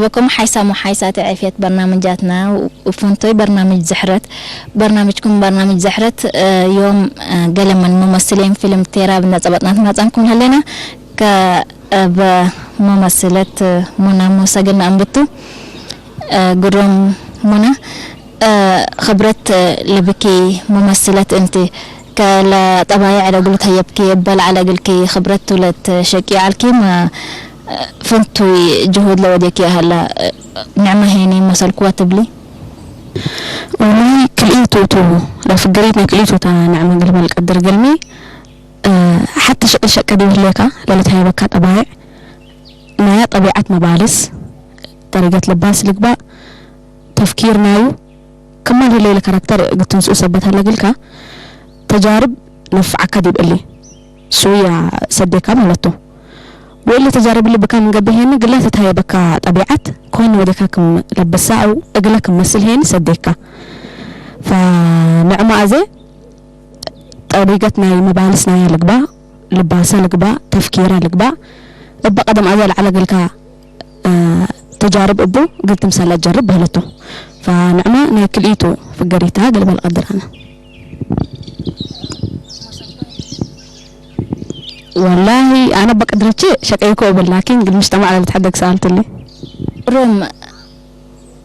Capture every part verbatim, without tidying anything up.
ወኩም ሓይሳም ወሓይሳት ዓፍየት በርናምጃትና ወፍንቶይ በርናምጅ ዝሕረት። በርናምጅኩም በርናምጅ ዝሕረት፣ እ፣ ዮም፣ እ፣ ገሌ ምን ሙመስሊን ፊልም ቴራብ እንደ ጸበጥናት መጻንኩም ለህሌና። ከ-፣ እብ ሙመስለት ሙና ሙሰ እግል ነአንብቱ። እ፣ ግሩም ሙና፣ እ፣ ክብረት ለብኪ ሙመስለት እንቲ። ከለጠባይዕ ለእግሉ ተየብኪ እበ ለዐለ እግልኪ ክብረት ቱ ለትሸቅዮ ዐልኪ፣ ማ ፍንቱይ ጅሁድ ለወዴኪ ሀላ፣ ንዕመ ሄኒ መሰልክወ ትብሊ? ወላሂ ክልኢቱ ቱ፣ ለፍገሪት ናይ ክልኢቱ ታ ንዕመ እግል በል ቀድር እግልሚ፣ እ፣ ሐተ ሸቅል ሸቀ ዲብ ህሌካ ለልትሀየበካ ጠባይዕ፣ ናያ ጠቢዐት መባልስ፣ ጠሪቀት ልባስ ልግባእ፣ ተፍኪር ናዩ፣ ክማን ህሌ ለከራክተር እግል ትንስኡ ሰበት ሀለ እግልካ፣ ተጃርብ ነፍዐካ ዲብ እሊ ሱያ ሰዴካ ማለቱ። ወእሊ ተጃርብ እሊ ብካ ምን ገብእ ሄኒ፣ ግላ ትትሀየበካ ጠቢዐት፣ ኮን ወዴካ ክም ለብሳ አው እግለ ክም መስል ሄኒ ሰዴካ። ፈንዕመ አዜ፣ ጠሪቀት ናይ መባልስ ናያ ልግባእ፣ ልባሰ ልግባእ፣ ተፍኪረ ልግባእ፣ እበ ቀደም አዜ ለዐለ እግልካ እ፣ ተጃርብ እቡ እግል ትምሰል አጀርብ በህለቱ። ፈንዕመ ናይ ክልኢቱ ፍገሪታ እግል በል ቀድር አነ። ወላሂ አነ በቅድረቼ ሸቀይኮ እብል፣ ላኪን እግል ምጅተማዕ ለልትሐደግ ሰአልትሊ። ሮም፣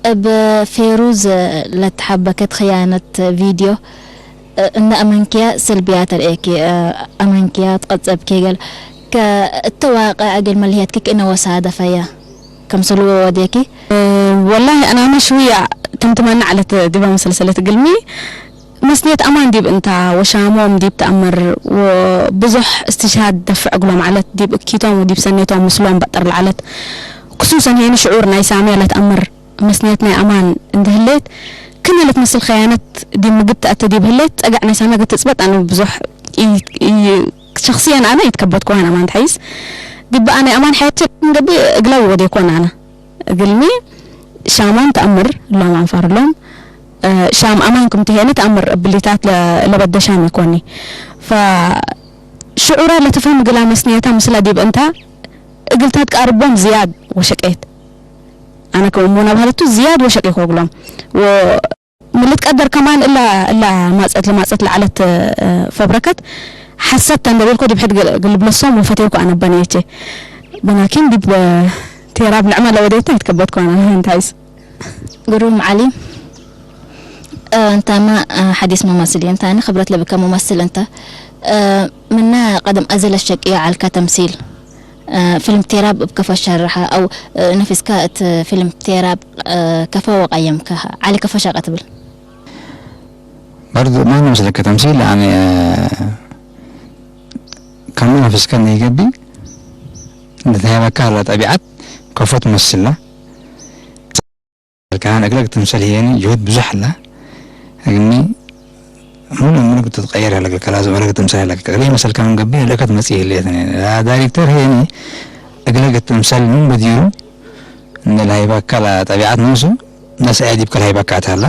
እብ ፌሩዝ ለተሐበከት ክያነት ቪድዮ፣ እ፣ እንደ አመንክያ ሰልብያት ተርኤኪ፣ እ፣ አመንክያ ትቀጸብኪ ገል፣ ከእተ ዋቅዕ እግል መልህየትኪ ክእነ ወሳደፈያ። ከምሰሉ ወዴኪ? እ፣ ወላሂ አናመ ሽውያ ትምትመኒ ዐለት ዲበ መሰልሰለት እግልሚ፣ መስንየት አማን ዲብ እንታ ወሻሞም ዲብ ተአምር ወብዞሕ እስትሽሃድ ደፍዕ እግሎም ዐለት፣ ዲብ እኪቶም ወዲብ ሰኔቶም ምስሎም በጠር ለዐለት። ክሱሰን ሄኒ ሽዑር ናይ ሳምያ ለተአምር መስንየት ናይ አማን እንዴ ህሌት፣ ክእነ ለትመስል ከያነት ዲብ ምግብ ተአቴ ዲብ ህሌት፣ ጸገዕ ናይ ሳምያ እግል ትጽበጥ አነ ብዞሕ ኢ-፣ ኢ-፣ ሸክስየን አነ ኢትከበድኩ አነ አማን ተሐይስ። ዲብ አነ አማን ሐያቼ እንገብእ እግለ ወዴኮን አነ። እግልሚ ሻሞም ተአምር እሎም አንፋር እሎም፣ እ፣ ሻም አማን ክም ትሄኒ ተአምር እብሊታት ለ-፣ ለበደ ሻም ኢኮኒ። ፈሽዑራ ለትፈህም እግላ መስንየታ ምስላ ዲብ እንታ እግል ተትቃርቦም ዝያድ ወሸቄት። አነ ክም እሙና በህለቱ ዝያድ ወሸቄኮ እግሎም። ወ-፣ ምን ልትቀደር ከማን እላ፣ እላ ማጸት ለማጸት ለዐለት፣ እ፣ ፈብረከት ሐሰት ተ እንዴ ቤልኮ ዲብ ሕድ ግል-፣ ግልብለሶም ወፈቴኮ አነ በንየቼ። በላኪን ዲብ፣ እ፣ ቴራብ ንዕመ ለወዴታ ይትከበድኮ አነ እንታይስ። ግሩም ዐሊ፣ እ፣ እንታመ፣ እ፣ ሐዲስ ሙመስል እንታኒ ክብረት ለብከ ሙመስል እንተ፣ እ፣ ምነ ቀደም አዜ ለሸቅዮ ዐልከ ተምሲል፣ እ፣ ፊልም ቴራብ እብ ከፎ ሸርሐ አው፣ እ፣ ነፊስከ እት ፊልም ቴራብ፣ እ፣ ከፎ ወቀየምከ ዐሊ ከፎ ሸቀ ትብል? በርዱ ማን ምስለከ ተምሲል፣ ያኒ፣ እ፣ ከመ ነፊስከ ነይገቢ፣ እንደ ተያበካ ለጠቢዐት ከፎ ትመስላ። ከአነ እግለ ትምሰል ህዬኒ ጅሁድ ብዙሕ ዐለ። እግኒ ምኑ ምኑ ትትቀየር ሀለ እግልከ ላዝም እግለ ትምሰል ሀለ እግልከ። እግለ መሰልከ ምን ገብእ እለ ከትመጽእ ህሌት። ዳይሬክተር ህዬኒ እግለ ትምሰል ምን በዲሩ እንደ ለሀይበከ ለጠቢዐት ኖሱ ነስአ ዲብከ ለሀይበከ አትሀላ።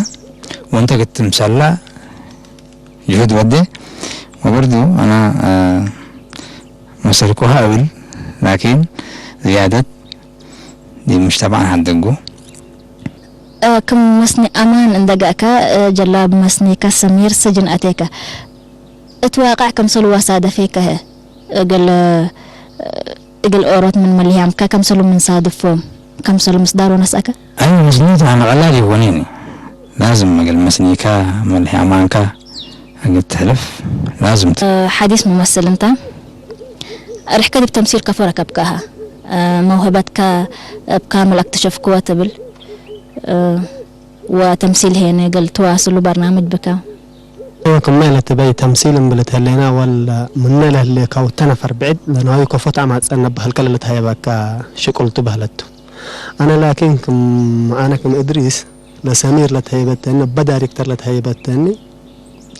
ወእንተ ክትምሰላ ጅሁድ ወዴ ወበርዱ አና፣ አ፣ መሰልኩሃ እብል ላኪን ዝያደት ዲብ ሙጅተማዕና ሐድጉ። እ፣ ክም መስኒ አማን እንደ ገአከ፣ እ፣ ጀላብ መስኒከ ሰሚር ስጅን አቴከ። እት ዋቅዕ ከምሰሉ ወሳደፌከ ህይ፣ እግል፣ እ፣ እግል ኦሮት ምን መልህያምከ ከምሰሉ ምን ሳድፎም፣ ከምሰሉ ምስዳር ወነስአከ? አይ መስኒት አነ ቀላል ይወኔኒ። ላዝም እግል መስኒከ መልህያማንከ እግል ትሕልፍ ላዝም ተ- ሐዲስ ሙመስል እንተ፣ ርሕከ ዲብ ተምሲል ከፎ ረከብካሀ፣ መውህበትከ እብ ካምል አክትሸፍክወ ትብል፣ ወተምሲል ሄነ እግል ትዋስሉ በርናምጅ ብከ። ክመ ለትበይ ተምሲል እምብል እት ህሌነ፣ አወል ምነ ለህሌካሁ እተ ነፈር ብዕድ ለናዩ ከፎ ተአማጸነ በህልከ ለልትሀየበከ ሽቁል ቱ በህለት ቱ። አነ ላኪን ክም አነ ክም እድሪስ ለሰሚር ለተሀይበተኒ፣ እበ ዳይሬክተር ለተሀይበተኒ፣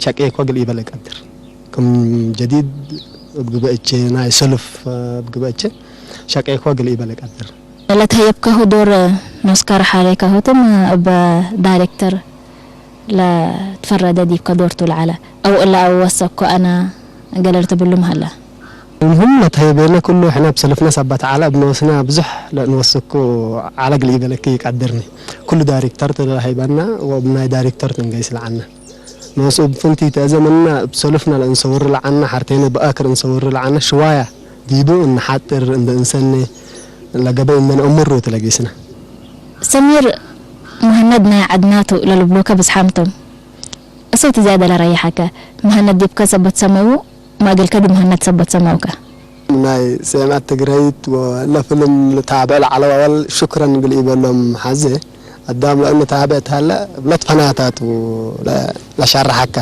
ሸቄኮ እግል ኢበል እቀድር። ክም ጀዲድ እብ ግብአቼ፣ ናይ ሰልፍ እብ ግብአቼ፣ ሸቄኮ እግል ኢበል እቀድር። ለተሀየብካሁ ዶር ኖስከ ረሓሌካሁ ትም፣ እበ ዳይሬክተር ለትፈረደ ዲብከ ዶር ቱ ለዐለ፣ አው እለ አወሰኮ አነ ገለል ትብሉም ሀለ። እምሁም ለተሀይቤነ ኩሉ ሕነ እብ ሰልፍነ ሰበት ዐለ፣ እብ ኖስነ ብዙሕ ለእንወስኩ ዐለ እግል ኢበለኪ ኢቀድርኒ። ኩሉ ዳይሬክተር ተ ለሀይበነ ወእብ ናይ ዳይሬክተር ትንገይስ ለዐነ። ኖሱ እብ ፍንቲተ እዘ ምነ እብ ሰልፍነ ለእንሰውር ለዐነ፣ ሐርቴነ ብአክር እንሰውር ለዐነ፣ ሽዋያ ዲቡ እንሓጥር እንዴ እንሰኔ ለገበይ እንዴ ነአምሩ ቲ ለጊስነ። ሰሚር፣ መሀነድ ናይ ዐድናቱ ለልብሉከ ብዝሓም ቶም። እሰው ቲ ዝያደ ለረይሐከ፣ መሀነድ ዲብከ ሰበት ሰመዉ፣ ማእግልከ ዲብ መሀነድ ሰበት ሰመውከ። ናይ ሴማት ትግረይት ወለፍልም ልታብዕ ለዐለው አወል ሹክረን እግል ኢበሎም ሐዜ። አዳም ለእኑ ታብዕ ተሀለ እብ ለትፈናታት ቱ ለ-፣ ለሸርሐከ።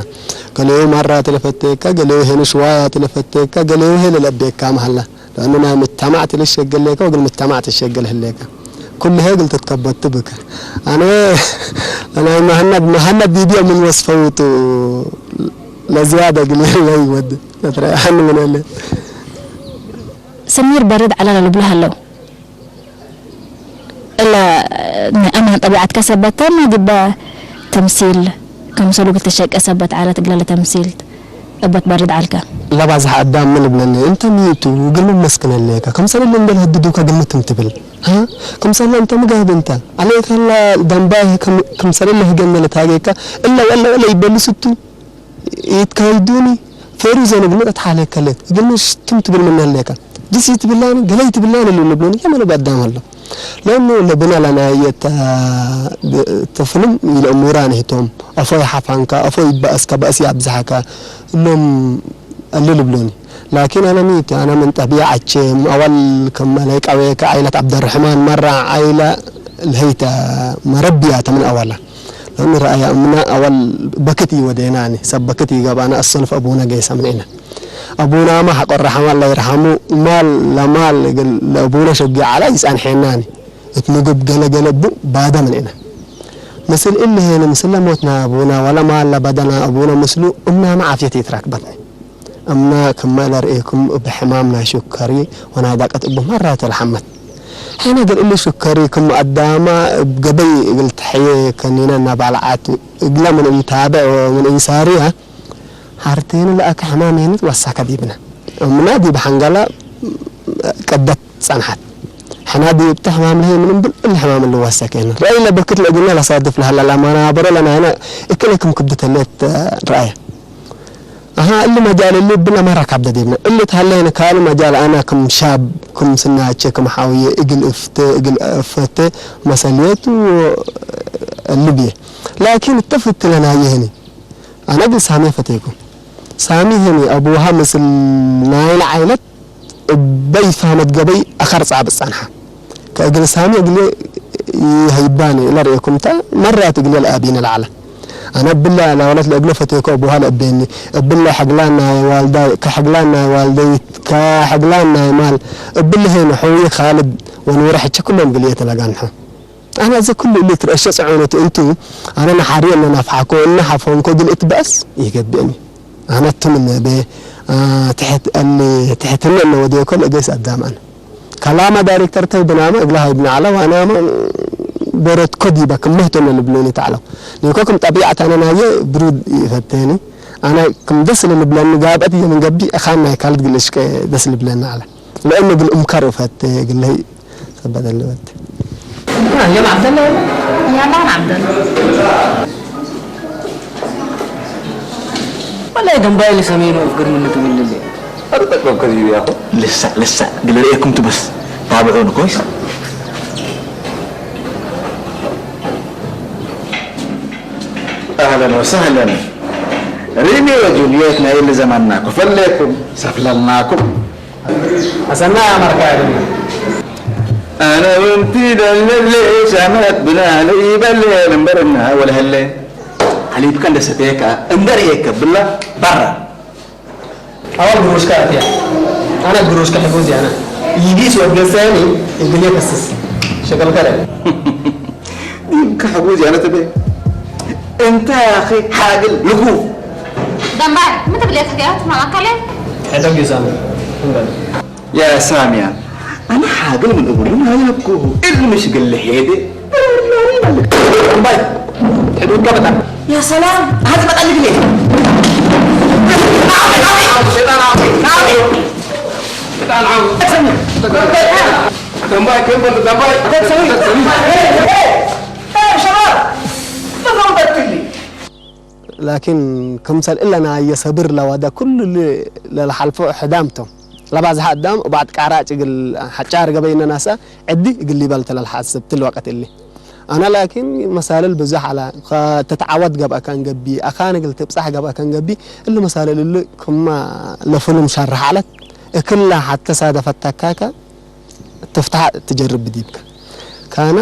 ገሌሁ ማራ ቲ ለፈቴከ፣ ገሌሁ ሄኑ ሽዋያ ቲ ለፈቴከ፣ ገሌሁ ሄ ለለቤካም ሀለ። ለእኑ ናይ ምጅተማዕ ቲ ልሸገል ሌከ ወእግል ምጅተማዕ ትሸገል ህሌከ። ኩሉ ሄ እግል ትትከበቱ ብከ። አነ ለናይ መሀነድ፣ መሀነድ ዲብየ ምን ወስፈውቱ ለዝያደ እግል ለይወድ ለትረአሐኒ ምን እለ። ሰሚር በርድ ዐለ ለልብሎ ሀለው። እለ ናይ አማን ጠቢዐትከ ሰበት ተ፣ ማ ዲበ ተምሲል ከምሰሉ እግል ትሸቄ ሰበት ዐለት፣ እግለ ለተምሲል እበ ትበርድ ዐልከ። ለባዝሐ አዳም ምን እብለኒ፣ እንተ ሚ ቱ እግል ምን መስክን ህሌከ? ክምሰል እሊ እንዴ ለህድዱከ እግል ሚ ትም ትብል? ሀ? ክምሰል እንተ ሚ ጋህብ እንተ? ዐሌከ ለደንባይ ክም-፣ ክምሰል እሊ ህገ እንዴ ለትሃጌከ፣ እለ ወእለ ወእለ ኢበልሱ ቱ። ኢትካይዱኒ፣ ፌሩዘን እግልሚ ተትሓሌከ ሌት፣ እግልሚ ሽቱም ትብል ምነ ህሌከ። ጅስ ኢትብላኒ፣ ገሌ ኢትብላኒ እሉ ልብሎኒ፣ የመ ለበ አዳም ሀሎ። ለእኑ ለብነ ለናየ ተ-፣ ተፍልም ኢለእሙራኒ ህቶም፣ አፎይ ሐፋንከ፣ አፎይ በአስከ፣ በአስ ይአብዝሐከ፣ እሎም እሊ ልብሎኒ። ላኪን አነ ሚ ቱ፣ አነ ምን ጠቢዐቼ፣ አወል ክመ ለይቀዌከ ዐይለት ዐብደርሕማን መራ ዐይለ ለህይተ መረብያተ ምን አወላ። ለእኑ ረአየ እምነ አወል በክት ኢወዴናኒ፣ ሰብ በክት ኢገብአነ፣ አሰልፍ አቡነ ገይሰ ምንዕነ። አቡናመ ሐቆ ረሐመ አላህ ይርሐሙ፣ ማል ለማል እግል ለአቡነ ሸጊ ዐለ ኢጸንሐናኒ። እት ምግብ ገለ ገለ እቡ ባደ ምንዕነ። ምስል እሊ ሄነ፣ ምስል ለሞት ናይ አቡነ ወለ ማል ለበደ ናይ አቡነ ምስሉ እምናመ ዓፍየት ኢትረክበትኒ። እምነ ክመ ለርኤኩም እብ ሕማም ናይ ሹከሪ ወናይ ዳቀት እቡ መራት ለሐመት። ሕነ እግል እሊ ሹከሪ ክም አዳመ እብ ገበይ እግል ተሐዬ ከኒነ እናባልዓት እግለ ምን እንታብዕ ወምን እንሳርየ ሐርቴነ ለአከ ሕማም ሄነት ወሰከ ዲብነ። እምነ ዲብ ሐንገለ ቀደት ጸንሐት። ሕነ ዲብ እተ ሕማም ለሀይ ምን እምብል እሊ ሕማም እሊ ወሰከ ሄነት። ረአይ ለበክት ለእግልነ ለሳድፍ ለሀለ ለመናበሮ ለናይነ እክለ ክም ክብደት ህሌት ረአየ። አሃ፣ እሊ መጃል እሊ እብለ መራ ካብደ ዲብነ። እሊ ተሀሌነ ካልእ መጃል አነ ክም ሻብ፣ ክም ስናቼ፣ ክም ሐውዬ እግል እፍቴ፣ እግል እፈቴ መሰልየቱ እሊ ብዬ። ላኪን እተ ፍትለ ናየ ህኒ። አነ እግል ሳሚ ፈቴኩ። ሳሚ ህኒ አቡሃ ምስል ናይለ ዐይለት እበ ኢፋመት ገበይ አከር ጻብጥ ጸንሐ። ከእግል ሳሚ እግልዬ ኢሀይባኒ ለርኤኩም ተ፣ መራት እግልዬ ለአቢኒ ለዐለ። አነ እብለ ለወለት ለእግሎ ፈቴኮ አቡሃ ለእቤኒ። እብለ ሕግላን ናይ ዋልዳይ፣ ከሕግላን ናይ ዋልደይት፣ ከሕግላን ናይ ማል፣ እብለ ሄነ ሑውዬ ካልድ ወኑረ ሕቼ ኩሎም እግልዬ ተ ለጋንሖ። አነ እዘ ክሉ እሊ ትረአሸ ጸዑነት እንቱ፣ አነ ነሓርየ እነ ናፍሓኮ፣ እነ ሐፎንኮ እግል እትበአስ ኢገብእኒ። አነ ቱ ምን እቤ፣ አ፣ ትሕት-፣ እሊ ትሕትነ እነ ወዴኮ ለእገይስ አዳም አነ። ከላመ ዳይሬክተር ተይ ብናመ እግለ ሀይ ብነ ዐለ ወአናመ በረትኮ ዲበ ክመ ህቶነ ልብሉኒ ተዐለው። ኒኮ ክም ጠቢዐት አነ ናየ ብሩድ ኢፈቴኒ። አነ ክም ደስ ለልብለኒ ጋብአት እየ ምን ገብእ አካን ናይ ካልድ እግል እሽቄ ደስ ልብለኒ ዐለ። ለእኑ እግል እምከር እፈቴ እግል ለህይ ሰበት እሊ ወድ። የማን ዐብደላ ወለ? የማን ዐብደላ? ወላሂ ደንባይ ለሰሜኑ እፍግር ምን ትብል እሊ? አርጠቅ በብከ ዚቢ ያኮ። ልሳ፣ ልሳ፣ እግል ርእየኩም ቱ በስ ታብዑኒ ኮይስ። አህለን ወሰህለን። ሪሚ ወጁልየት ናይ እሊ ዘመንና ክፈሌኩም ሰፍለልናኩም። አሰና አመርካ ያድነ። አነ ወንቲ ደለለ ሻመት ብናለ ይበለ ልንበርና ወለህለ። ሐሊብከ እንደ ሰቴከ እንደ ርኤከ ብለ በረ። አወል ግሩሽከ አትየ። አነ ግሩሽከ ሕጉዝ ያነ። ይዲስ ወድገሰኒ እግልየ ከስስ። ሸቀልከ ለ። ይብከ ሕጉዝ ያነ ትቤ። እንተ ያኺ ሓግል ልኩፍ። ደንባር፣ ምን ትብል የትሕገያት ማእከለ? ሕደግ ይዛም። እንበል። ያ ሳሚያ፣ አነ ሓግል ምን እብሉ ናያብኩሁ። እሊ ምሽግል ለሄደ። ደንባር፣ ሕዱድ ገበታ። ያ ሰላም፣ ሀዚ በጣም ልግሌ። ላኪን፣ ክምሰል እለ ናየ ሰብር ለወደ፣ ኩሉ እሊ ለለሓልፎ ሕዳም ቶም። ለባዝሐ አዳም፣ ወባዕድ ቃራጭ እግል ሐጫር ገበይ እነ ናሰ፣ ዕዲ እግል ሊበልተ ለልሐስብ ትል ወቀት እሊ። አነ ላኪን፣ መሳልል ብዙሕ ዐለ። ከትትዓወት ገብአ ከእንገቢ፣ አካን እግል ትብጻሕ ገብአ ከእንገቢ፣ እሊ መሳልል እሊ ክማ ለፍሉም ሸርሕ ዐለት። እክለ ሐተ ሳደፈት ተካከ፣ ትፍታሕ ትጀርብ ዲብከ። ካነ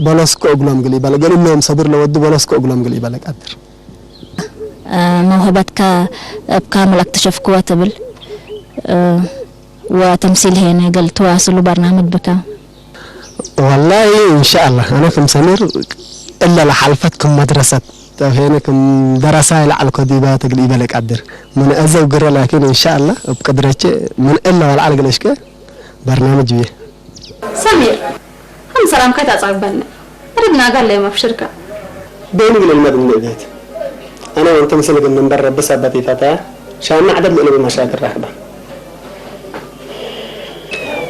በለስኮ እግሎም ግል ኢበለ፣ ገሌ እሎም ሰብር ለወዱ በለስኮ እግሎም ግል ኢበለ ቀድር። እ፣ መውሀበትከ እብ ካምል አክተሸፍክወ ትብል፣ እ፣ ወተምሲል ሄነ እግል ትዋስሉ በርናምጅ ብከ? ወላሂ እንሻአላህ፣ አነ ክም ሰሚር እለ ለሐልፈት ክም መድረሰት፣ ሄነ ክም ደረሳይ ለዐልኮ ዲበ ትግል ኢበለ ቀድር። ምን አዘው ግረ ላኪን እንሻአላህ እብ ቅድረቼ ምን እለ ወለዐል እግል እሽቄ በርናምጅ ብዬ። ሰሚር፣ ሐም ሰላምከ ተአጻግበነ። አድብናከ ለእም አብሽርከ። ቤኒ እግል እልመድ እንዴ ቤት። አነ ወእንተ ምስል እግል ንንበረ ብሰበት ኢፈተያ፣ ሻምና ዐደድ ለእለቡ መሻክል ራክበ።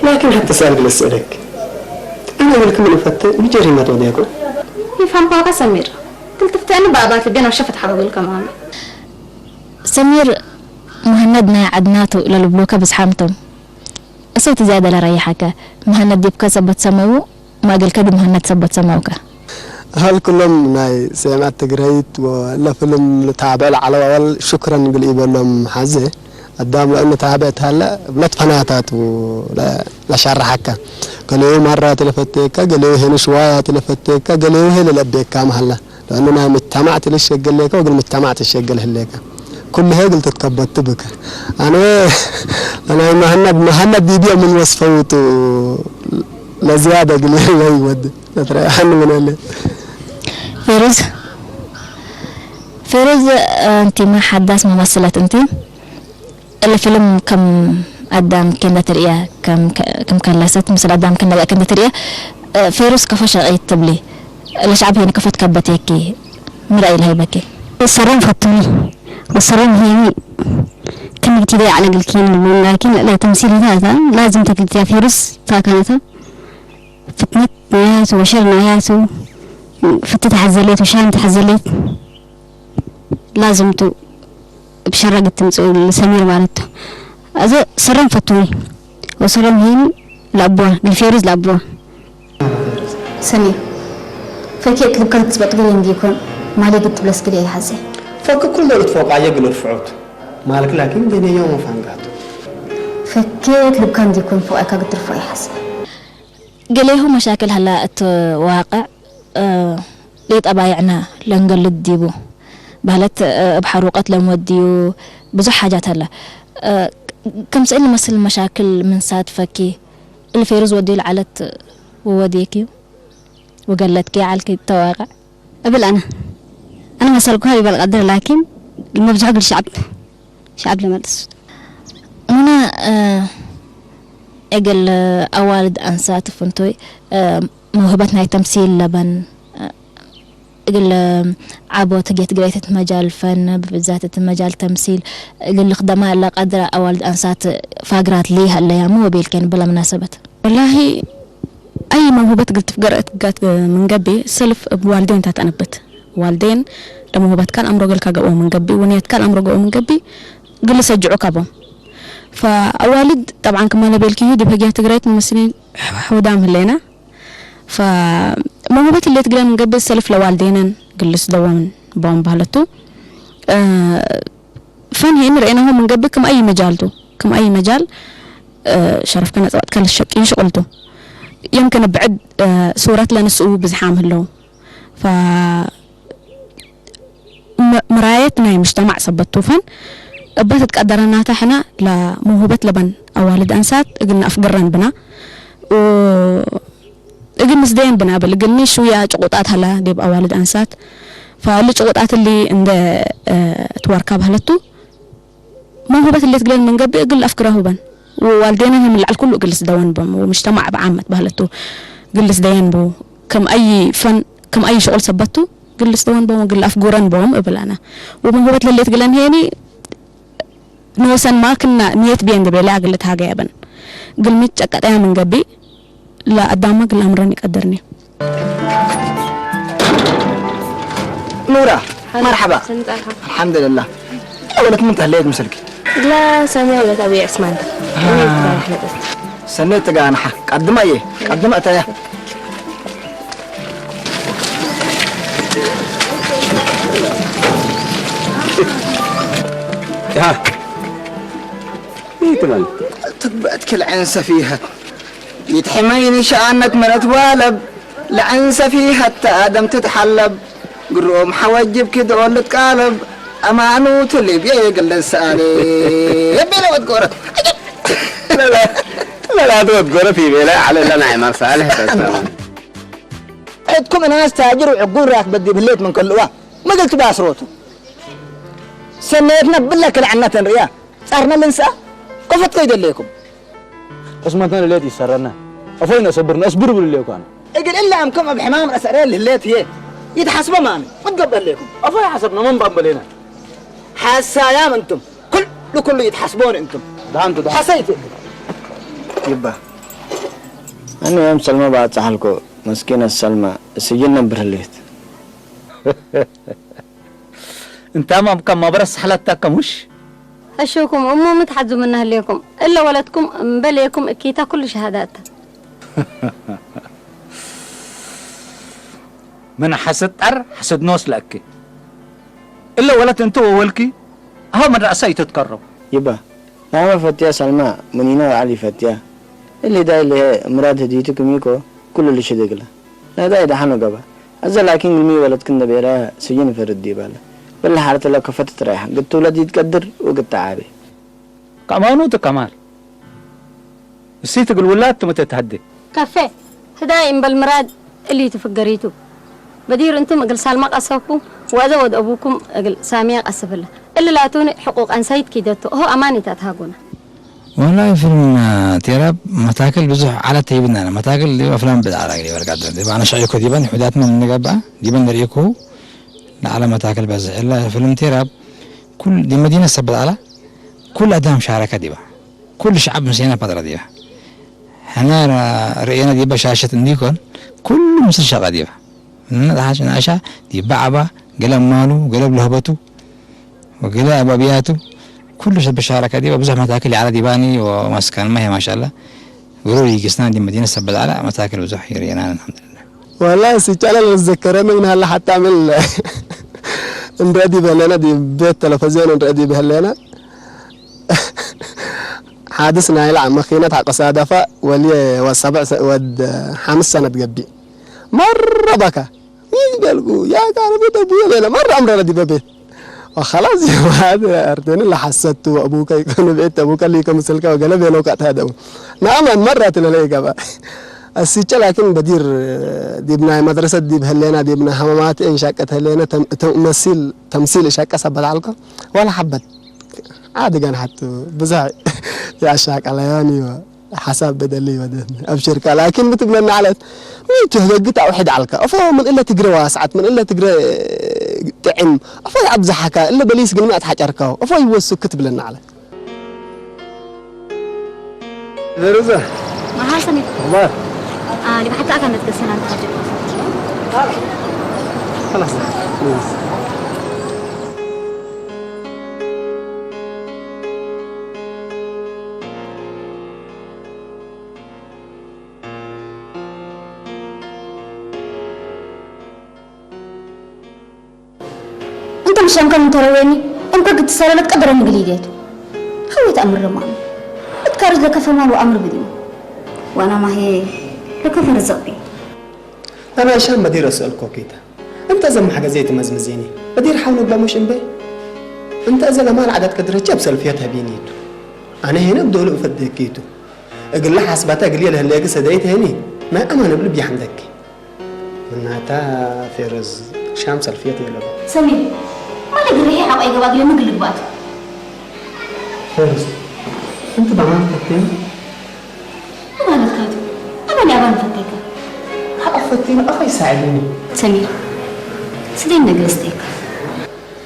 ላኪን ሐቴ ሰአል እግል እስአለክ። አነ እግልክ ምን እፈቴ ምጀሪመት ወዴኮ። ይፋምኳከ ሰሚር። እግል ትፍተአኒ በአባት ልቤ ነብሸ ፈትሐ እግልከ ማመ። ሰሚር፣ መሀነድ ናይ ዐድናቱ ለልብሉከ ብዝሓም ቶም። እሰውት ዝያደ ለረይሐከ፣ መሀነድ ዲብከ ሰበት ሰመዉ፣ ማእግልከ ዲብ መሀነድ ሰበት ሰመውከ። ሀል ክሎም ናይ ሴምዐት ትግረይት ወእለ ፍልም ልታብዕ ለዐለው አወል ሹክረን እግል ኢበሎም ሐዜ። አዳም ለእነ ታብዕ ተሀለ እብ ለትፈናታት ለ-፣ ለሸርሐከ። ገሌሁ ማራት ለፈቴከ፣ ገሌሁ ሄኑ ሽዋያት ለፈቴከ፣ ገሌሁ ሄ ለለቤካም ሀለ። ለአኑ ናይ ምጅተማዕ ትልሸገል ሌከ ወእግል ምጅተማዕ ትሸገል ህሌከ። ኩሉ ህይ እግል ትትከበቱ ብከ። አነ ለናይ መሀነድ፣ መሀነድ ዲብዮ ምን ወስፈውቱ ለዝያደ እግል ለይወድ ለትረአሐኒ ምን እለ። ፌሩዝ፣ ፌሩዝ፣ እንቲመ ሐዳስ መመስለት እንቲ። እሊ ፊልም ከም አዳም ከእንደ ትርእየ፣ ከም፣ ከም ከለሰት ምስል አዳም ከእንደ፣ ከእንደ ትርእየ፣ እ፣ ፌሩዝ ከፎ ሸቂት ትብሊ፣ ለሸዐብ ሄኒ ከፎ ትከበቴኪ፣ ምን ረአይ ለሀይበኪ? ሰሮም ፈቱኒ፣ ወሰሮም ሄኒ ክም ኢትደይ ዐለ እግልኪ ንብል፣ ላኪን ለተምሲል ታ፣ ላዝም ተክልትያ ፌሩዝ ታካነተ፣ ፍትነት ናያቱ ወሸር ናያቱ፣ ፍቲ ተሐዘሌት ወሻም ተሐዘሌት፣ ላዝም ቱ። እብ ሸረግ ትምጽኡ ለሰሚር ማለት ቱ። አዜ ሰረም ፈቱኒ ወሰረም ሄኒ ለአቡዋ፣ ለፌሩዝ ለአቡዋ። ሰሚር፣ ፈኬ እት ልብከ ልትጽበጥ ግሬ እንዲኮን፣ ማሌ ግድ ትብለስ ግሬ ይሐዜ። ፈክ ኩሉ ልትፎቃየ እግል እርፍዖት፣ ማልክ ላኪን ደኔ ዮም ወፋንጋቱ። ፈኬ እት ልብከ እንዲኮን ፎቃይካ ግድ ትርፍዖ ይሐዜ። ገሌሁ መሻክል ሀላ እት ዋቅዕ፣ እ፣ ለጠባይዕነ ለእንገልድ ዲቡ በህለት፣ እ፣ እብ ሐሩቀት ለምወድዩ ብዙሕ ሓጃት ሀለ። እ፣ ክምሰል መስል መሻክል ምን ሳድፈኪ፣ እሊ ፌሩዝ ወድዩ ለዐለት ወወዴኪ ወገለትኪ ዐልኪ ተዋቅዕ? እብል አነ፣ አነ መሰልኩ ሀብ ይበል ቀድር፣ ላኪን መብዝሑ እግል ሸዐብ፣ ሸዐብ ለመልስ። ሙነ፣ እ፣ እግል አዋልድ አንሳት ፍንቱይ፣ እ፣ መውህበት ናይ ተምሲል ለበን፣ እ፣ እግል ዐቦት ህግየት ግሬተት መጃል ፈን፣ ብብዛት እት መጃል ተምሲል እግል ልክደማ ለቀድረ አዋልድ አንሳት ፋግራት ሊ ሀለያሙ ወቤልኬን ብለ ምናሰበት። ወላሂ፣ አይ መውህበት እግል ትፍገር እት ጋት ምን ገብእ፣ ሰልፍ እብ ዋልዴን ታ ተአነብት። ዋልዴን ለመውህበትካ ለአምሮ እግልካ ገብኦ ምን ገብእ፣ ወንየትካ ለአምሮ ገብኦ ምን ገብእ፣ እግል ልሰጅዑካ ቦም። ፈአዋልድ ጠብዓን ክመ ለቤልኪሁ ዲብ ህግያት ትግራይት ሙመስሊን ሕዳም ህሌነ። ፈመውህበት ህሌት እግለ ምን ገብእ፣ ሰልፍ ለዋልዴነን እግል ልስደወን ቦም በህለቱ። እ፣ ፈን ሄን ረኤናሁ ምን ገብእ ክም አይ መጃል ቱ፣ ክም አይ መጃል፣ እ፣ ሸረፍከ ነጸዋትከ ለሸቅዩ ሽቅል ቱ። የምክን ብዕድ፣ እ፣ ሱረት ለንስኡ ብዝሓም ህለው። ፈ-፣ ም-፣ ምራየት ናይ ሙጅተማዕ ሰበት ቱ ፈን እበ ትትቀደረናተ ሕነ ለመውህበት ለበን አዋልድ አንሳት እግል ነአፍግረን ብና። ኡ-፣ እግል ንስደየን ብናብል፣ እግልኒ ሽውያ ጭቁጣት ሀላ ዲብ አዋልድ አንሳት። ፈእሊ ጭቁጣት እሊ እንደ፣ እ፣ ትወርካ በህለቱ፣ መውህበት እሊ እት እግለን ምን ገብእ እግል አፍግረሁ በን። ወዋልዴነ ህይ ምን ለዐል ኩሉ እግል ልስደወን ቦም፣ ወሙጅተማዕ ብዓመት በህለቱ እግል ልስደየን ቡ። ከም አይ ፈን፣ ከም አይ ሽቁል ሰበት ቱ እግል ልስደወን ቦም፣ እግል አፍጉረን ቦም እብል አነ። ወመውህበት ለሌት እግለን ሄኒ፣ ኖሰን ማ ክና ንየት ብየ እንዴ ቤለ እግል ልትሃገየ በን። ግልሚት ጨቀጠያ ምን ገብእ፣ ለአዳመ ግል አምረን ይቀድርኒ። ኑራ፣ ሀላ፣ መርሐባ። ሰኒ ጸርሐ። አልሐምዱሊላህ። ወለት ምን ተህለየት ምሰልኪ? እግላ ሳሚያ ወለት አቡይ ዕስማን። አሃ። እኔ ትባረክ መጠት። ሰኔት ትጋንሓ። ቀድማ እየ፣ ቀድማ እተያ። ያ። ይትመን። ትግበእት ክል ዐን ሰፊሀት። ይትሕመይኒ ሸአነት ምን እትዋለብ፣ ለዐን ሰፊሀት አደም ትትሐለብ፣ ግሩም ሐወጅብ ክድኦል ልትቃለብ፣ አማኑ ትልብዬ እግል ልንሰአኒ። የቤለ ወድ ጎረት። ለላ-፣ ለላት ወድ ጎረት ይቤለ ዐለ ለናይ መሳልሕ ተሰማ። ዕድኩም እናስ ታጅር ወዕጉር ራክበት ዲብ ህሌት ምን ከልዋ፣ ምግል ትባስሮቱ። ሰኔትነ ብለ ክል ዐነተን ርእያ፣ ጻርነ ልንሰአ፣ ከፈትከ ይደሌኩም። ቅስመትነ ለሌት ኢሰረነ፣ አፎይነ ሰብርነ፣ አስብር ብሉ ሌኩ አነ። እግል እለ አምክም እብ ሕማም ረሰ ሬ ለህሌት ህዬ፣ ይትሐስበ ማሚ፣ ምን ገብአ ሌኩም? አፎይ ሐሰብነ፣ ምን ባምበሌነ? ሐሳያም እንቱም፣ ኩሉ ኩሉ ይትሐስቦን እንቱም። ደሐንቱ፣ ደሐንቱ። ሐሰይት እግል። ይባ። አነ ዮም ሰልመ ባጽሐልኮ፣ መስኪነ ሰልመ፣ ስጅን ነብር ህሌት። እንታም አምከም መብረስ ሐለተከ ሙሽ? አሹኩም እሙ ምን ተሐዙ ምነ ህሌኩም? እለ ወለትኩም እምበሌኩም እኪተ ኩሉ ሸሃዳት ተ። ምን ሐስድ ጠር ሐስድ ኖስ ለእኪ። እለ ወለት እንቱ ወወልኪ አሀ መድረሰ ኢትትከረው። ይባ፣ ናመ ፈትያ ሰልማ፣ ምኒነ ወዐሊ ፈትያ። እሊ ዳይ ለሀ ምራድ ህድይቱ ክም ኢኮ፣ ኩሉ ልሽድ እግለ። ናዳይ ደሐኑ ገብአ። አዘ ላኪን ግልሚ ወለድክ እንዴ ቤለ ስጅን ፈርድ ዲበ ለ። በለ ሐለት ለከፈት ትረይሐ። ግድ ትውለድ ኢትቀድር ወግድ ተዓቤ። ከአማኑ ቱ ከማል። እሲት እግል ውላድ ቱ መተ ተሀዴ። ከፌ። ህዳይ እምበል ምራድ እሊ ቱ ፍገሪቱ። በዲር እንቱም እግል ሳልማ ቀሰብኩ ወአዘ ወድ አቡኩም እግል ሳሚያ ቀስብለ። እሊ ላቱኒ ሕቁቅ አንሳይት ኪደቱ። እሆ አማኒት አትሃጉነ። ወላሂ ፊልም ቴራብ መታክል ብዙሕ ዐለት ተ ይብናነ። መታክል ዲብ አፍላም ብድዓ ላግል ይበርጋት ዲብ አነ ሸዒኮ ዲበን ይሑዳትመ ምን ገብአ ዲበን ለርኢኩሁ ለዐለ መታክል በዝሕ። እለ ፊልም ቴራብ ኩል ዲብ መዲነት ሰበት ዐለ ኩል አዳም ሻረከ ዲበ። ኩል ሸዐብ ምስሌነ ፈጥረ ዲበ። ሕነ ርኤነ ዲበ ሻሸት እንዲኮን ኩሉ ምስል ሸቀ ዲበ። እነ ተሓሽ ነአሻ ዲብ በዐባ፣ ገለ እማሉ፣ ገለ እብ ለህበቱ፣ ወገለ እብ አብያቱ፣ ኩሉ ሰብ ሻረከ ዲበ። ብዙሕ መታክል ይዐለ ዲባኒ ወመስከንመ ህዬ ማሻአላህ። ግሩር ኢጊስና ዲብ መዲነት ሰበት ዐለ፣ መታክል ብዙሕ ይርኤናን አልሐምዱሊላህ። ወላሂ ሲቻለ ለልዘከረ ምን ሀለ ሐታ ምን እንረአ ዲብ ህሌነ ዲብ ቤት ተለፈዝዮን እንረአ ዲብ ህሌነ። ሓድስ ናይለ መኪነት ሐቆ ሳደፈ ወልዬ ወድ ሰብዕ ሰ-፣ ወድ ሐምስ ሰነት ገቢእ። መረ በከ። ምን ቤልኩ፣ ያ ካነ ቤት አቡየ ቤለ፣ መረ አምረረ ዲበ ቤት። ወኸላስ የዋት አርቴኒ ለሐሰቱ ወአቡከ ይኮን ቤት አቡከ ሊከ ምስልከ ወገለ ቤለው ከአትሃደው። ናመን መረ ትለለ ይገባ። አስቼ ላኪን በዲር ዲብ ናይ መድረሰት ዲብ ህሌና ዲብ ናይ ሐማማት እንሻቀት ህሌና ተም-፣ ተም-፣ መሲል፣ ተምሲል እሻቀ ሰበት ዐልኮ ወላ ሐበት። ዓዲ ገን ሐቱ ብዘሕ የአሻቀለዮኒ ወሐሳብ በደሊ ወደትኒ። አብሽርካ ላኪን ሚ ትብለኒ ዐለት፣ ሚ ቱ ህገግት አውሕድ ዐልካ። አፎ ምን እለ ትግረ ዋስዐት፣ ምን እለ ትግረ ጥዕም። አፎ አብዘሐካ፣ እለ በሊስ ግንመ አትሐጨርካሁ። አፎ ይወስክ ትብለኒ ዐለት። ደረዘ። መሐሰን። አኽባር። አ፣ ዲብ ሐታ አካነት ገሰናን ተሐጀ። خلاص. እንተ ምሸምከ ምን ተረዌኒ፣ እምከ ግትሰለ ለትቀደረኒ ግሊዴቱ። ሐወይት አምር ማሚ። እት ካርጅ ለከፈ ማል ወአምር ብድኒ። ወአና ማሄ ለከፈ ርዝቅ ቢ። አና ሻም በዲር እስአልኮ ኪተ። እንተ እዘ መሕገዜ ትመዝምዜኒ። በዲር ሐው ንግበ ሙሽ እምቤ? እንተ እዘ ለማል ዐደት ቅድረቼ እብ ሰልፍየት ሀቢኒቱ። አነ ሄነ እብ ዶሉ እፈዴኪቱ። እግለ ሐስበተ እግልዬ ለህሌኪ ሰደይት ሄኒ። ናይ አማን እብ ልብ ይሐምደኪ። ምናተ ፌረዝ ሻም ሰልፍየት የለቡ። ሰሚር፣ ማለ ግርሄ ሐቆ ይገባ ግለ ምግል ልግባቱ። ፌረዝ፣ እንት በማን ፈቴኑ? ምን ማለትካ ቱ? አማን ያባን ፈቴከ። ሐቆ ፈቴኑ አፋ ይሳዕዱኒ። ሰሚር፣ ስዴን ነገር ስቴካ።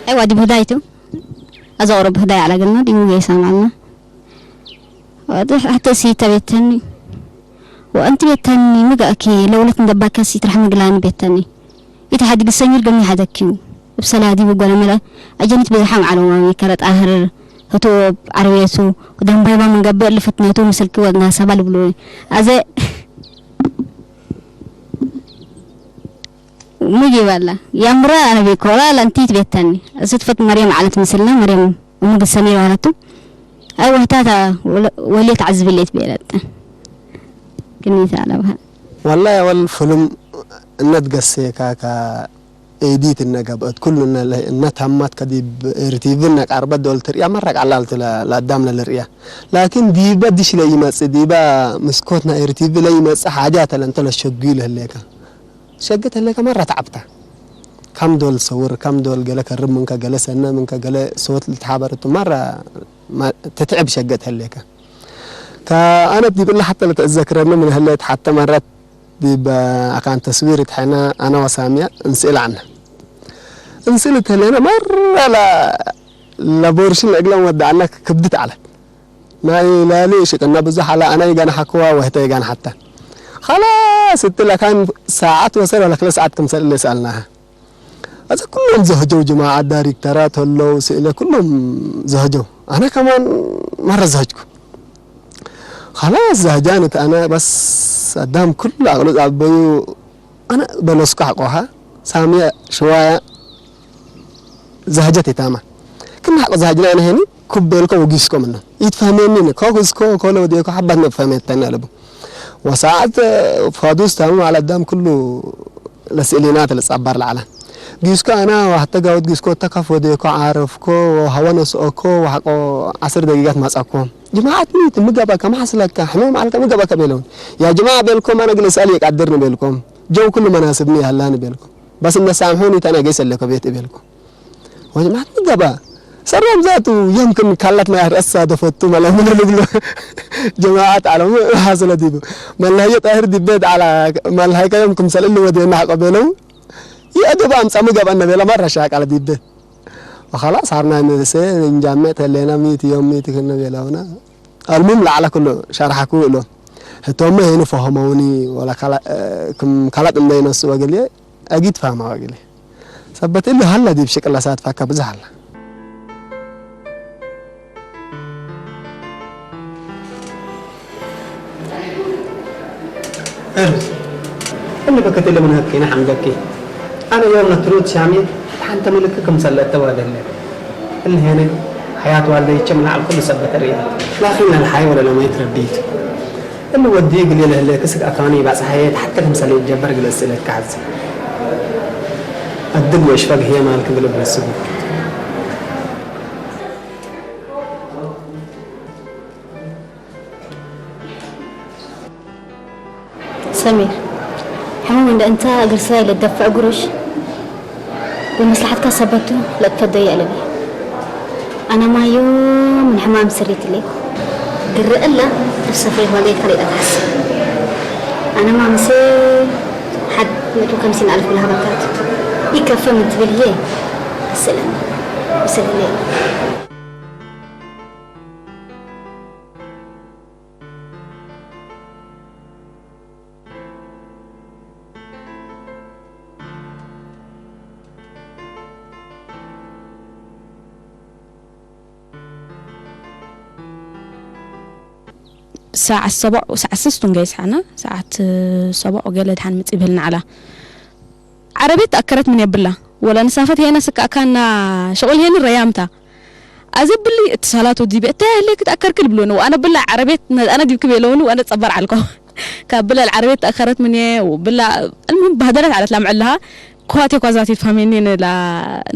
አይዋ፣ ዲብ ህዳይቱ። አዛ ኦሮብ ህዳይ አለግልና ዲቡ ገይሳም አልና። ወአዜ ሐቴ እሲተ ቤተኒ ወአንቲ ቤተኒ፣ ሚ ገአኪ ለውለት እንደ ባከስ ኢትረሕሚ ግላኒ ቤተኒ። ኢተሐድግ ሰሚር ገሚ ሐደኪው። እብ ሰላዲ ወጎለ መለ አጀኒት ብዝሓም ዐለዋሚ ከረ ጣህር ህቱ እብ ዐረብየቱ ወደንባይባ ምን ገብእ እሊ ፍትነቱ ምስልኪ ወናሰባ ልብሉ። አዜ ሚ ዲበላ ያምረ አነ ቤኮላ ለእንቲት ቤተኒ። እስትፈት መርየም ዐለት ምስልነ መርየም እሙ ግሰሜ ባለቱ። አይ ወህታታ ወለ-፣ ወልየት ዐዝብሌት ቤለጠ። ግኒት አለ በሀል። ወላሂ አወል ፍሉም እነ ትገሴካ ከኤዲት እነ ገብአት ኩሉ እነ ለ-፣ እነ ታማት ከዲብ ኤርቲቪ እነ ቃርበት ዶል ትርእያ መረ ቀላል ቱ ለ-፣ ለአዳም ለልርእያ። ላኪን ዲበ ድሽ ለኢመጽእ፣ ዲበ ምስኮት ናይ ኤርቲቪ ለኢመጽእ ሓጃት ለእንተ ለሸጉ ለህሌከ። ሸገት ህሌከ መረ ተዐብተ። ከም ዶል ሰውር፣ ከም ዶል ገሌ ከርብ ምንከ፣ ገሌ ሰነ ምንከ፣ ገሌ ሶት ልትሓበር እቱ መረ መ-፣ ትትዕብ ሸገት ህሌከ። ከአነ ዲብ እለ ሐተ ለተእዘክረኒ ምን ህሌት ሐተ መረት ዲብ አካን ተስዊር እት ሐነ አነ ወሳምየ እንስእል ዐነ። እንስእል እት ህሌነ መረ ለ-፣ ለቦርሽን እግለን ወደዐነ ክብድት ዐለት። ናይ ላሊ ሽቅነ ብዙሕ ዐለ፣ አነ ኢገንሐክዋ ወህተ ኢገንሐተ። ኸላስ እትለ ካን ሳዐት ወሰል ወለ ክለ ሳዐት ክምሰል እለ ሰአልናሀ። አዜ ኩሎም ዘህጀው ጅማዐት ዳይሬክተራት ህለው ስእለ ኩሎም ዘህጀው። አነ ከማን መረ ዘህጅኩ። ኸላስ ዘህጃን እት አነ በስ አዳም ኩሉ አቅሉ ጻበዩ። አነ በለስኩ ሐቆሃ ሳምየ ሽዋያ ዘሀጀት ኢታማ። ክም ሐቆ ዘሀጅነ አነ ሄኒ ኩብ ቤልኮ ወጊስኮ ምነ። ኢትፈህሜኒ ነ። ኮክ እስኮ ኮለ ወዴኮ ሐባት መፍሀሜት ተነ አለቡ። ወሰዓት ፋዱስ ታምም ዐለ አዳም ክሉ ለስእሊናት ለጸባር ለዐለ። ጊስኮ አነ ወሐተ ጋውት ጊስኮ እተ ከፍ ወዴኮ ዓረፍኮ ወሀወ ነስኦኮ ወሐቆ ዐስር ደቂቃት ማጸኮ። ጅማዐት ሚ ቲ ሚ ገብአከ ሚ ሐስለከ ሕሜም ዐልከ ሚ ገብአከ ቤለውን። ያ ጅማዐ ቤልኮም አነ እግል እስአል ኢቀድር ኒ ቤልኮም። ጀው ክሉ መናስብኒ ይሀላ ኒ ቤልኮም። በስ እንደ ሳምሑኒ ተነ ገይስ እለ ከቤት እቤልኩ። ወጅማዐት ምን ገብአ? ሰራም ዛቱ የምክን ካላት ማይ አሳደፈቱ መለ ምን ልብሎ። ጀማዐት ዐለሙ ሐስለ ዲቡ። መለሀየ ጣሂር ዲቤት ዐላ መለሀይከ የም ክምሰል እሊ ወዴና ሐቆ ቤለው። ይአደብ አምጻ ሚ ገብአነ ቤለ መረ ሻቃለ ዲቤት። ወኸላስ ሐርናይ ምሴ እንጃሜ ተሌና ሚት ዮም ሚት ክነ ቤለውና። አልሙም ለዐለ ክሉ ሸርሐኩ እሎም። ህቶመ ሄኑ ፈሀመውኒ ወለ ከለ-፣ ክም ከለጥ እንዴ ኢነስእ ወእግልዬ አጊድ ፈሀመ ወእግልዬ። ሰበት እሊ ሀለ ዲብ ሽቅለ ሳትፋከ ብዘሕ ሀለ። እርድ። እሊ በከት እሊ ምን ሀኬነ ሐምገኪ። አነ ዮም ነትሩት ሻሚ ሐንተ ምልክ ክምሰል ለአተዋደለ። እሊ ሄነ ሐያት ዋልደይቼ ምን ዐል ኩሉ ሰበት ርእያ። ላኪን ለልሓይ ወለለመይት ረቢት። እሊ ወዲ እግል ለህሌ ክስክ አካኒ ባጽሐየት ሐተ ክምሰል ኢትጀበር እግል እስእለከ ሐዜ። አድግ ወእሽፈግ ህዬ ማልክ እግል እብለስቡ። ሰሚር፣ ሕሙም እንደ እንተ እግል ስራይ ለትደፍዕ ግሩሽ፣ ለመስለሐትካ ሰበት ቱ ለእትፈደዩ አለብዩ። አነ ማዮም ምን ሕማም ስሪት እሌኩ። ግረ እለ እብ ሰፍሬት ዋልደይከ ለኢለትሐስብ። አነ ማምሴ ሐድ ምእት ወከምሲን አልፍ ለሀበካት ኢከፈ ምን ትብል ህዬ አስእለኒ። ምስል ህሌ። ሰዓት ሰቦዕ ወሰዓት ስስቱን ገይስ ሐነ፣ ሰዓት ሰቦዕ ወገለ ደሓን ምጽእ ብህልና ዐላ። ዐረቤት ተአከረት ምን የብላ፣ ወለ ንሳፈት ሄነ ስክ አካና ሸቁል ሄኒ ረያምታ። አዜ ብሊ እትሳላት ወዲበ እተ ህሌክ ተአከርክ ልብሎኒ፣ ወአነ ብላ ዐረቤት ነዝአነ ዲብክ ቤለውኒ፣ ወአነ ጸበር ዐልኮ። ካብ ብላ ለዐረቤት ተአከረት ምንዬ፣ ወብላ እልሙም በህደለት ዐለት ለምዕልሃ፣ ኳቴ ኳዛት ኢትፋሜኒ ላ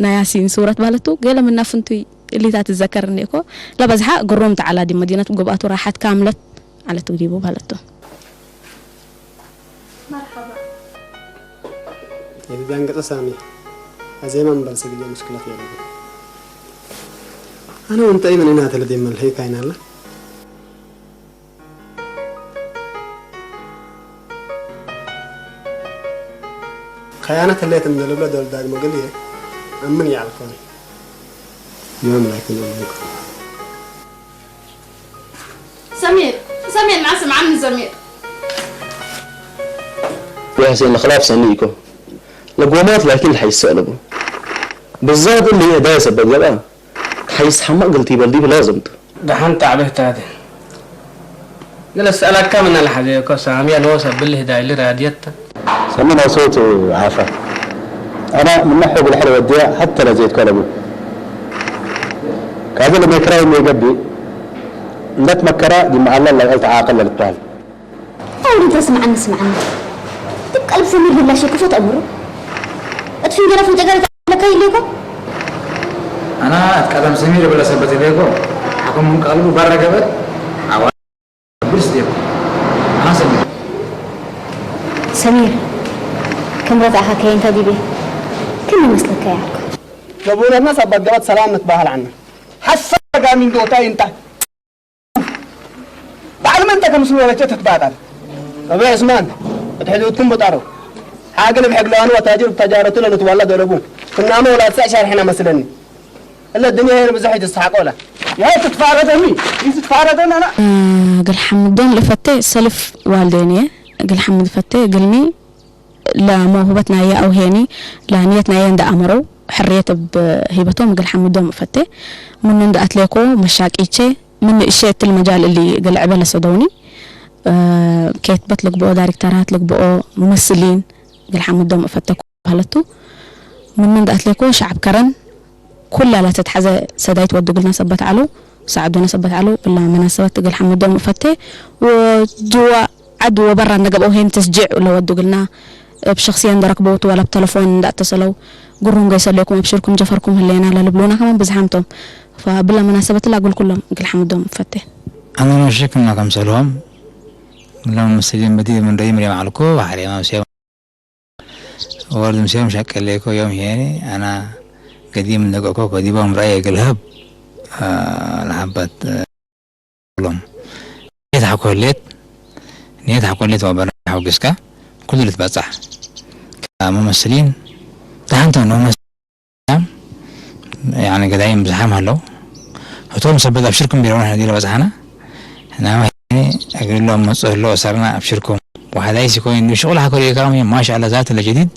ናያሲን ሱረት ባለቱ፣ ገለ ምና ፍንቱይ እሊታ ትዘከርኒ እኮ፣ ለበዝሓ ግሩም ተዐላ ዲብ መዲነት ገብአቱ ራሐት ካምለት ዐለት ወዲቡ ባለቱ። መርሐባ። የትደንግጥ ሳሚ፣ አዜመ እምበል ስግየ ሙሽክለት የለቡ። አነ ወእንተ ኢምን እናተ ለዲብ መልሀይ ካይናለ። ከያነት ህሌት እንደ ልብለ ዶል ዳግመ እግል አምን ይዐልኮኒ። ዮም ላኪን አምንኩ። ሰሚር፣ ሰሚር፣ ነዐ ስምዐኒ ሰሚር። ወሐሴን ለክላፍ ሰኒ ኢኮ። ለጎማት ላኪን ለሐይሰ አለቡ። ብዛት እሊ ህዳይ ሰበት ገብአ። ተሐይስ ሐመቅ እግል ቲበል ዲብ ላዝም ቱ። ደሐን ተዕቤህ ታቲ። እግል እስአለከ ምነ ለሐዜኮ ሳምየ ኖሰ እብሊ ህዳይሊ ራድየት ተ። ሰምዕ ኖሶት ዓፈ። አነ ምነ ሑግ ለሐለ ወድየ ሐተ ለዜትኮ ለቡ። ካዚ ለሜክራይ ሜገብእ እንደ ትመከረ ዲብ መዐለ ለልዐል ተዓቅል ለልትበህል። አውዲ እንተ ስምዐኒ፣ ስምዐኒ። እብ ቀልብ ሰሚር ህላ ሸክፎ ተአምሩ። እት ፍንጀረ ፍንጨገረ ተአለከ ይሌኮ? አና እት ቀደም ሰሚር እብለ ሰበት ህሌኮ። ሐቆ ምን ቀልቡ በረ ገብአት። አዋ ብልስ ዴኮ። አና ሰሚር። ሰሚር፣ ክም ረትዐከ ከየንተ ዲቤ ክም ይመስለከ ያልኩ። ገቡረትነ ሰበት ገብአት ሰላም ንትበሀል ዐነ። ሐሰ ጋሚ እንዶታይ እንተ። በዐል ምን እንተ ከምስሉ ወለቼ ትትባጣል። አቡ ዑስማን፣ እት ሕዱድኩም ብጠረው። ሓግል እብ ሕግላኑ ወታጅር እብ ተጃረቱ ለልትዋለድ ወለቡ። ፍናመ ወላትሰዕ ሸርሕነ መስለኒ። እለ ድንያ ሄር ብዞሕ ኢትስሐቆ ለ። ይሀይ ትትፋረደኒ፣ ኢትትፋረደን አና። እግል ሐምዶም ለፈቴ ሰልፍ ዋልዴንየ፣ እግል ሐምድ ፈቴ እግልሚ ለመውህበት ናየ አው ሄኒ ለንየት ናየ እንደ አመረው ሕርየት እብ ሂበቶም እግል ሐምዶም እፈቴ። ምኑ እንደ አትሌኮ መሻቂቼ ምን እሼ እትሊ መጃል እሊ እግል ዕበ ለሰደውኒ፣ እ፣ ኬትበት ልግብኦ፣ ዳይሬክተራት ልግብኦ፣ ሙመስሊን እግል ሐምዶም እፈቴ ኩባለቱ። ምኑ እንደ አትሌኮ ሸዐብ ከረን ኩለ ለትትሐዜ ሰዳይት ወዱ እግልና ሰበት ዐለው፣ ሳዕዱነ ሰበት ዐለው። እላ መናሰበት እግል ሐምዶም እፈቴ ወጅዋ ዐድ ወበራ እንደ ገብአው ሄን ተስጂዕ ለወዱ እግልና፣ እብ ሸክስየ እንደ ረክቦቱ ወለ እብ ተለፎን እንደ አተሰለው፣ ግሩም ገይሰሌኩም፣ አብሽርኩም፣ ጀፈርኩም ህሌና ለልብሉና ከማን ብዝሓም ቶም። ፈእብለ መናሰበት እላ እግል ኩሎም እግል ሐምዶም እፈቴ። አነ ኖሼ ክምነ ከምሰልሆም ለመመሰሊን በዲር ምን ረኢ ምሬም ዐልኮ፣ ወሐሬ ማምሴ ወርድ ምሴም ሸቀሌኮ ዮም ሄኒ አና ገዲም እንደ ገእኮ ከዲቦም ረአየ እግል ሀብ፣ አ፣ ለሐበት፣ አ፣ ሎም። ኔት ሐቆ ህሌት፣ ኔት ሐቆ ህሌት ወበነ ሐውግስከ ኩሉ ልትበጻሕ። ከሙመስሊን ተሐንተ ነው መስ-፣ ያኒ ገዳይም ብዝሓም ሀለው። ህቶም ሰበት አብሽርኩም ቢረውነ ሕነ ዲለ በጽሐነ። ናመ ህኒ እግልሎም መጽእ ህሎ አሰርና አብሽርኩም። ወሐዳይ ሲኮይን ዲብ ሽቁል ሐቆ ዲካም ማሻአላ ዛት ለጀዲድ።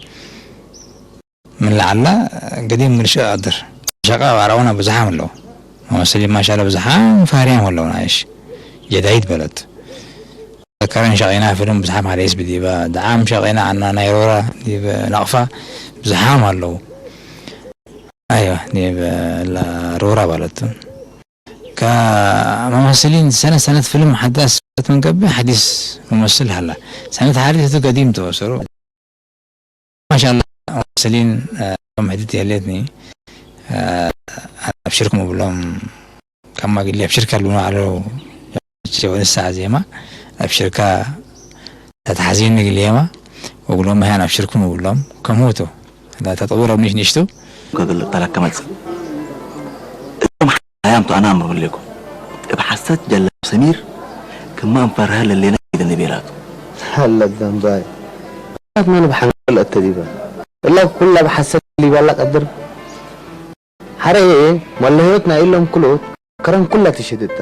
ምን ለዐለ ገዲም እግል ሸቀ አድር። ሸቀ አራውነ ብዝሓም ህለው። መመሰሊን ማሻአላ ብዝሓም ፋርያም ህለው ናይሽ ጀዳይድ በለት። ከረን ሸቄና ፍልም ብዝሓም ሐሌስ ብዲበ። ደዓም ሸቄና ዐና ናይ ሮራ ዲብ ነቅፋ ብዝሓም ሀለው። አይወ ዲብ ለሮራ በለት። ከመመሰሊን ሰነት ሰነት ፍልም ሐዳስ ምን ገብእ ሐዲስ ሙመስል ሀላ። ሰነት ሐዲስ እቱ ገዲም ተወሰሩ። ማሻአላህ፣ ሙመሰሊን፣ እ፣ ዮም ሕዲት የህሌትኒ፣ እ፣ አብሽርኩም እብሎም፣ ከማ ግሊ አብሽርካ ልብሎ ዐለው፣ ወንሳ ዜማ፣ አብሽርካ ተትሐዜኒ ግሌማ፣ ወእግሎም መህያን አብሽርኩም እብሎም፣ ከሞቱ፣ ለተጠውር አብ ኒሽ ኒሽቱ። ከግል ተላከ መጽእ። እቶም ሐያም ቱ አነ አምር ህሌኮ። እብ ሐሰት ጀላብ ሰሚር፣ ክመ እንፈርሀ ለሌና ኢደነ ቤላቱ። ሀለ ደንባይ። ምን ብሐንቀል እተ ዲበ። እለ ኩለ እብ ሐሰት ሊበላ ቀድር። ሐረ መለህዮት ናይ እሎም ክልኦት ከረን ኩለ ትሽህድ እተ።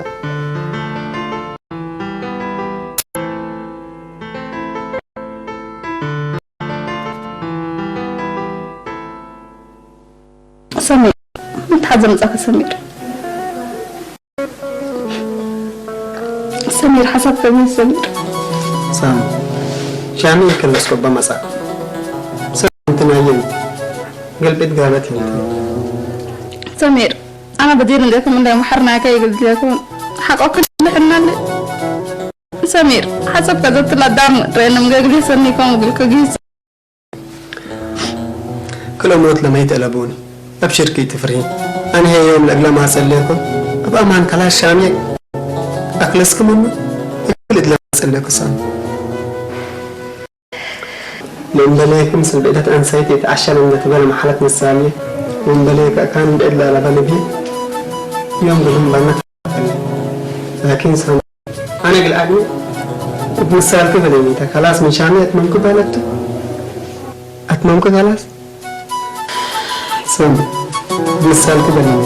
ሰሚር፣ ምን ተሐዘ መጽአከ ሰሚር? ሰሚር፣ ሐሳብ ከቤት ሰሚር። ሳሚ፣ ሻሚ ኢከለስኮ በመጽአ። ሰሚር፣ እንትናየን ገልቢት ጋበት እንተ። ሰሚር፣ አነ በዲር እንዴ ክም እንዴ መሐርናከ እግል ዲያኮን ሐቆ ክል ሕናለ። ሰሚር፣ ሐሰብ ከዘት ለአዳም ሬንም ገግሌ ሰኒኮም እግልከ ጊስ። ክለ ሞት ለመይት አለቡኒ። አብሽርኪ ኢትፍርሂ። አነ ህዬ ዮም ለእግለ ማጸሌኮ። እብ አማን ከላስ ሻምዬ አክለስክ ምኑ። እግል እትለ ማጸሌኮ ሳሚ። ለእምበሌክ ምስል ብዕደት አንሳይት ይትዐሸል እንዴ ትበ ለመሐለት ንሳልዬ። ወእምበሌክ አካን እንዴ እላ ለበ ልብዬ። ዮም ግድም ባነት ላኪን ሳሚ፣ አነ እግል አድሚ እብ ምሳልክ በለኒ ተ። ከላስ ምን ሻሚ አትመምኩ በለቱ። አትመምኩ ከላስ። ሳሚ፣ እብ ምሳልክ በለኒ።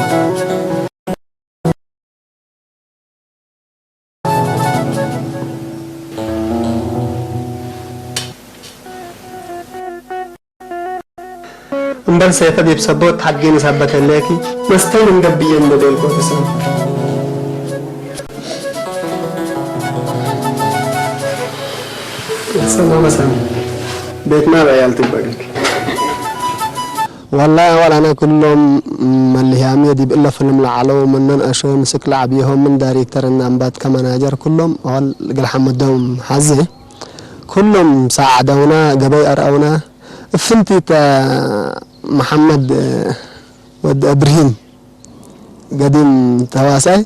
እምበል ሴፈ ዲብ ሰቦት ሐድጌ ንሳበት ህሌኪ፣ መስተይ ምን ገብዬ እንዴ ቤልኮ ትሰም። ሰላም ሰላም። ቤትና በያል ትበቅልክ። ወላሂ አወል አነ ኩሎም መልህያምየ ዲብ እለ ፍልም ለዐለው ምነን አሾ ምስክ ለዐብየሆም ምን ዳይሬክተር እና እምባትከ መናጀር ኩሎም አወል እግል ሐመዶም ሐዜ ኩሎም ሳዐደውና፣ ገበይ አርአውና። እፍንቲተ መሐመድ ወድ እብርሂም ገዲም ተዋሳይ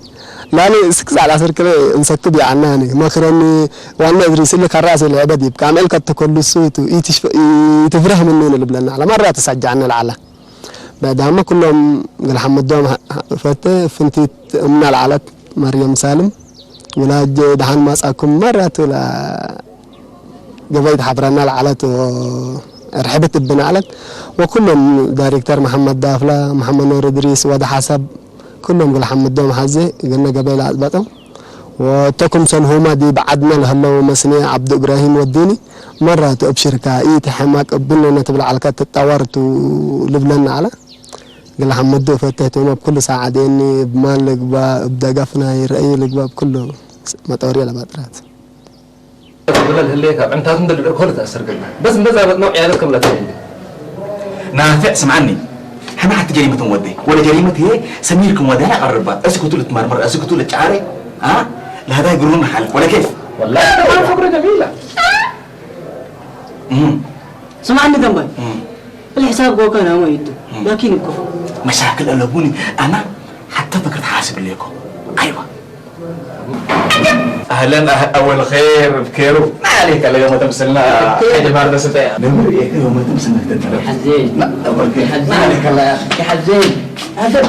ላሊ እስክ ዛል አስር ክለ እንሰክብ ያዕናኒ መክረኒ ዋና እድሪስ እሊ ከራስ ለዕበ ዲብ ካምዕል ከትከሉ እሱ ቱ ኢትሽፈ-፣ ኢትፍረህ ምኑን ልብለና ዐለ። መራ ተሳጃዕነ ለዐለ። በዳመ ኩሎም እግል ሐመዶም ፈተ ፍንቲት እምና ለዐለት መርየም ሳልም ውላጅ ደሐን ማጻኩም መራት ለ ገበይ ተሐብረና ለዐለት ወርሕብት እብነ ዐለት። ወኩሎም ዳይሬክተር መሐመድ ዳፍላ፣ መሐመድ ኑር እድሪስ፣ ወደ ሐሰብ፣ ኩሎም እግል ሐምዶም ሐዜ እግልነ ገበይ ለአጽበጠው። ወእተ ክምሰልሁመ ዲብ ዐድነ ለህለው መስኔ ዐብዱ እብራሂም ወዲኒ፣ መራቱ እብ ሽርካ ኢትሐመቅ እብነ ነትብል ዐልከ ትጠወር ቱ ልብለና ዐለ። እግል ሐምዱ እፈቴ ህቶም እብ ኩሉ ሳዐዴኒ፣ እብ ማል ልግባእ፣ እብ ደገፍ ናይ ረአዩ ልግባእ፣ እብ ኩሉ መጠወርየ ለባጥራት። ትበለል ህሌከ፣ ዕንታቱ እንዴ ልብዕክ ሆለ ተአሰር ገብእ። በስ እንዴ ዛበጥነው ዕያደት ክም ለትበይን። ናፊዕ ስምዐኒ፣ ሕነ ሐቲ ጀሪመት እንወዴ፣ ወለ ጀሪመት ህዬ ሰሚር ክም ወዴ አቀርባ፣ እስክ ቱ ልትመርመር፣ እስክ ቱ ልትጨዓሬ፣ አ? ለሀዳይ ግሩም ሐል፣ ወለ ኬፍ? ወላሂ ተማም ፍክረ ጀሚለ። እም። ስምዐኒ ደንባይ፣ እም። الحساب ጎከ ናመ ይቱ፣ እም። ላኪን እኮ መሻክል አለቡኒ፣ አና ሐተ ፍክረት ሓስብ ሌኮ። አይዋ። አህለን አህ-፣ አወል ኸይር ብኬሩ። ማ ዐሌከ ለዮመ ተምስልና ጀማር ደስተ። ነምር ኤከ ዮመ ተምስልነ ተጠረ። ሐዜን። ማ አወል ኸይር። ማ ሐዜን። ዐሌከ ላ ያ አኺ። ሐዜን። አደብ።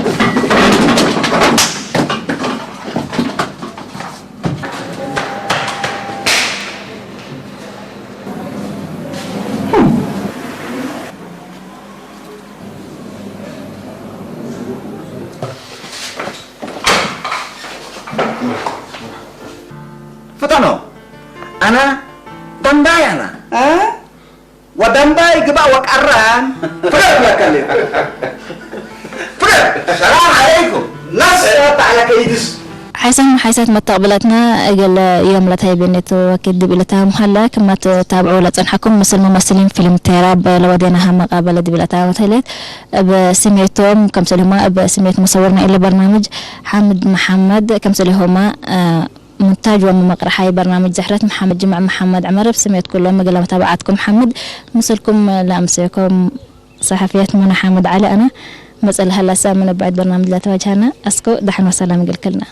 ፍጠኖ፣ አና ደንባይ አና፣ እ? ወደንባይ ግባእ ወቀራን ፍረድ ለከሌ። ፍረድ። ሰላም ዐለይኩም። ነስአት ዐለ ከይድስ። ሓይሳት መሓይሳት መተቅብለትነ እግል ዮም ለተሀይቤኔት ወኪት ዲብ ኢልትሃም ሀለ፣ ክመ ትታብዑ ለጸንሐኩም ምስል ሙመስሊን ፊልም ቴራብ ለወዴናሃ መቃበለ ዲብ ኢልትሃም ወተህሌት እብ ስሜቶም፣ ከምሰልሁመ እብ ስሜት ሙሰውር ናይ እሊ በርናምጅ ሓምድ መሐመድ፣ ከምሰልሁመ፣ እ፣ ሙንታጅ ወመመቅረሓይ በርናምጅ ዘሕረት መሐመድ ጅምዕ መሐመድ ዕመር፣ እብ ስሜት ኩሎም እግለ መታብዓትኩም ሓምድ፣ ምስልኩም ለአምሴኮ ሰሐፍየት ሙነ ሓምድ ዐሊ አነ። መጸ ለሀላ ሳምን እብ ብዕድ በርናምጅ ለተዋጅሀነ። አስኮ ደሐን ወሰላም እግልክልና።